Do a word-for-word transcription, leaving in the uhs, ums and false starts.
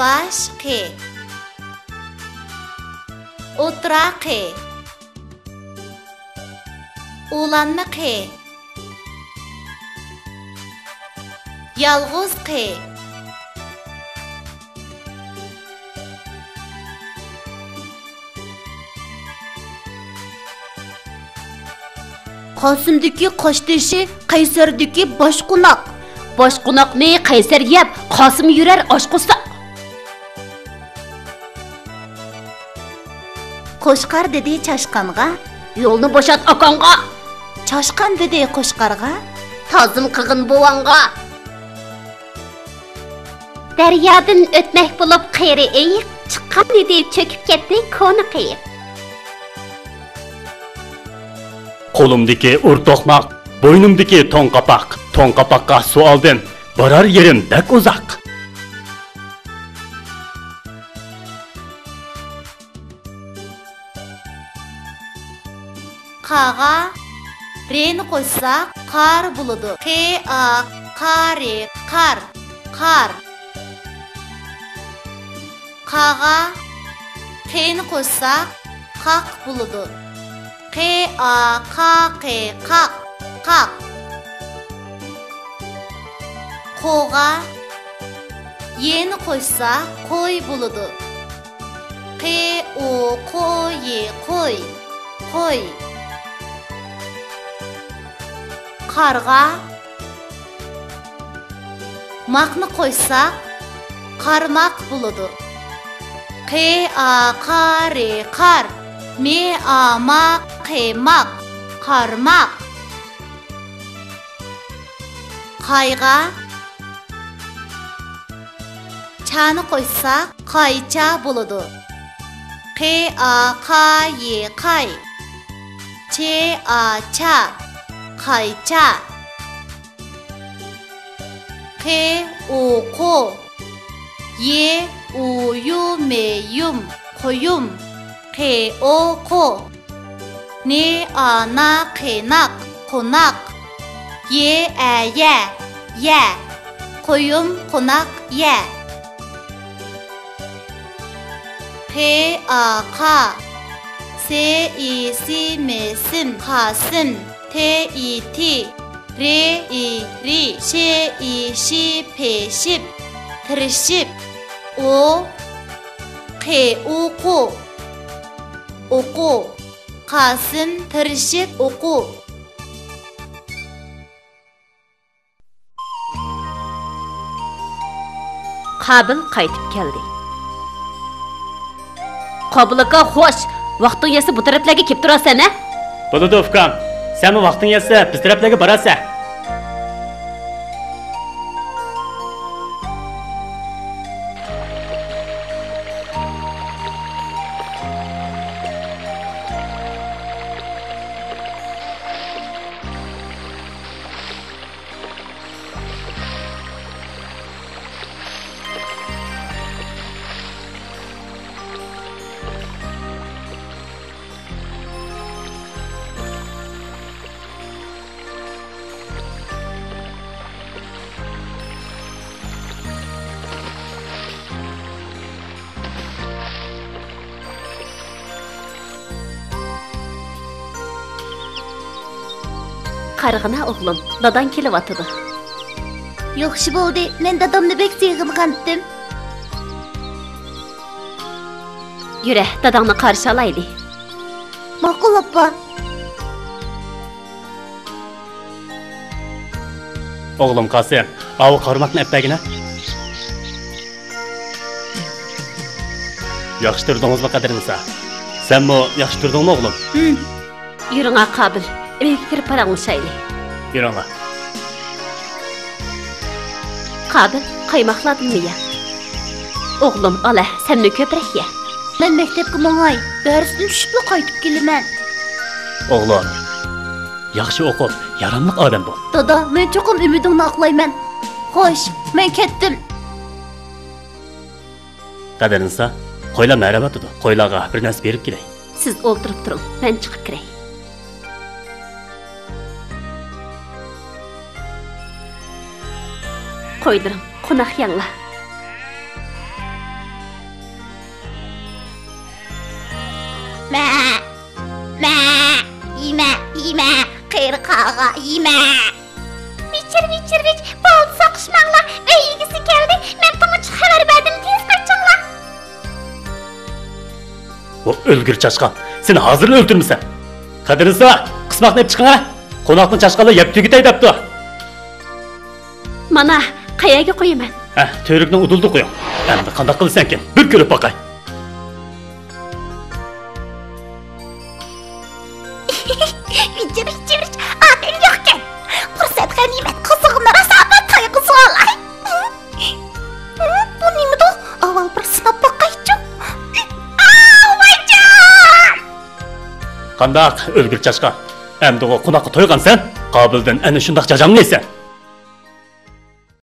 باش قېي. ئوتتۇرا قېي. ئۇلانما قېي. يالغۇز قېي. قاسىمدىكى قاشتېشى، قەيسەردىكى باشقوناق. باشقوناقنى قەيسەر يەپ، قاسىم يۈرەر ئاچ قورساق. قوچقار دېدى چاشقانغا، يولنى بوشات ئاكاڭغا. چاشقان دېدى قوچقارغا، تازىم قىلغىن بوۋاڭغا. دەريادىن ئۆتمەك بولۇپ قېرى ئېيىق، چىققان ئىدى چۆكۈپ كەتتى كونا قېيىق. قولۇمدىكى ئۇر توقماق، بوينۇمدىكى توڭ قاپاق، توڭ قاپاققا سۇ ئالدىم، بارار يېرىم بەك ئۇزاق. قاغا رېنى قوشساق، قار بولىدۇ. قې، ئا، قا، رې، قار، قار. قاغا قېنى قوشساق، قاق بولىدۇ. قې، ئا، قا، قې، قاق، قاق. قوغا يېنى قوشساق، قوي بولىدۇ. قې، ئو، قو، يې، قوي، قوي. قارغا ماقنى قوشساق، قارماق بولىدۇ. قې، ئا، قا، رې، قار. مې، ئا، ما، قې، ماق، قارماق. قايغا چانى قوشساق، قايچا بولىدۇ. قې، ئا، قا، يې، قاي. چې، ئا، چا، قايچا. قې، ئو، قو. يې، ئۇ، يۇ، مې، يۇم، قويۇم. قې، ئو، قو. نې، ئا، نا، قېناق، قوناق. يې، ئە، يە، يە. قويۇم، قوناق، يە. قې، ئا، قا. سې، ئى، سى، مې، سىم، قاسىم. تې، ئى، تى. رې، ئى، رى. شې، ئى، شى، پېشىپ، تىرىشىپ. ئو، قې، ئۇ، قۇ. ئوقۇ. قاسىم تىرىشىپ ئوقۇ. قابىل قايتىپ كەلدى. قابىل ئاكا، خوش! ۋاقتىڭ يەتسە بۇ تەرەپلەرگە كېلىپ تۇرارسەن، ھە؟ بولىدۇ، ئۇكام. سەنمۇ ۋاقتىڭ يەتسە بىز تەرەپلەرگە بارارسەن. قارىغىنا ئوغلۇم، داداڭ كېلىۋاتىدۇ. ياخشى بولدى، مەن دادامنى بەك سېغىنغانتىم. يۈرە، داداڭنى قارشى ئالايلى. ماقۇل، ئاپا. ئوغلۇم قاسىم، ئاۋۇ قارىماقنى ئەپ بەرگىنە. ياخشى تۇردىڭىزمۇ، قەدىرنىسا؟ سەنمۇ ياخشى تۇردۇڭمۇ، ئوغلۇم؟ ھىم. يۈرۈڭا، قابىل، ئۆيگە كىرىپ پاراڭلىشايلى. يۈرۈڭا. قابىل، قايماقلاردىنمۇ يە. ئوغلۇم، ئالە، سەنمۇ كۆپرەك يە. مەن مەكتەپكە ماڭاي، دەرستىن چۈشۈپلا قايتىپ كېلىمەن. ئوغلۇم، ياخشى ئوقۇپ، ياراملىق ئادەم بول. دادا، مەن چوقۇم ئۈمىدىڭنى ئاقلايمەن. خوش، مەن كەتتىم. قەدىرنىسا، قويلار مەرەۋاتىدۇ. قويلارغا بىر نەرسە بېرىپ كېلەي. سىز ئولتۇرۇپ تۇرۇڭ، مەن چىقىپ كىرەي. قويلىرىم، قوناق يەڭلار. يېمە. ۋىچىر، ۋىچىر، ۋىچ، بالدۇر سوقۇشماڭلار، ئۆي ئىگىسى كەلدى، مەن تۇڭىچىغا خەۋەر بەردىم، تېز قايتىڭلار. ۋو، ئۆلگۈر چاشقان، سېنى ھازىرلا ئۆلتۈرمىسەم. قەدىرلىسا، قىسماقنى ئېلىپ چىقىڭ ھە. قوناقنى چاشقانلار يەپ تۈگىتەي دەپتۇ. مانا، قەيەرگە قويىمەن؟ ھە، تۈۋرۈكنىڭ ئۇدۇلىدا قويۇڭ. ئەمدى قانداق قىلىسەنكىن، بىر كۆرۈپ باقاي. ۋىچىر، ۋىچىر، ۋىچ، ئادەم يوقكەن. پۇرسەت غەنىيمەت، قىزىغىنى راسا بىر تايغۇزۇۋالاي. بۇ نېمىدۇ؟ ئاۋۋال بىر سىناپ باقايچۇ. ئاۋ، ۋايجان! قانداق، ئۆلگۈر چاشقان؟ ئەمدىغۇ قوناققا تويغانسەن؟ قابىلدىن ئەنە شۇنداق جاجامنى يەيسەن.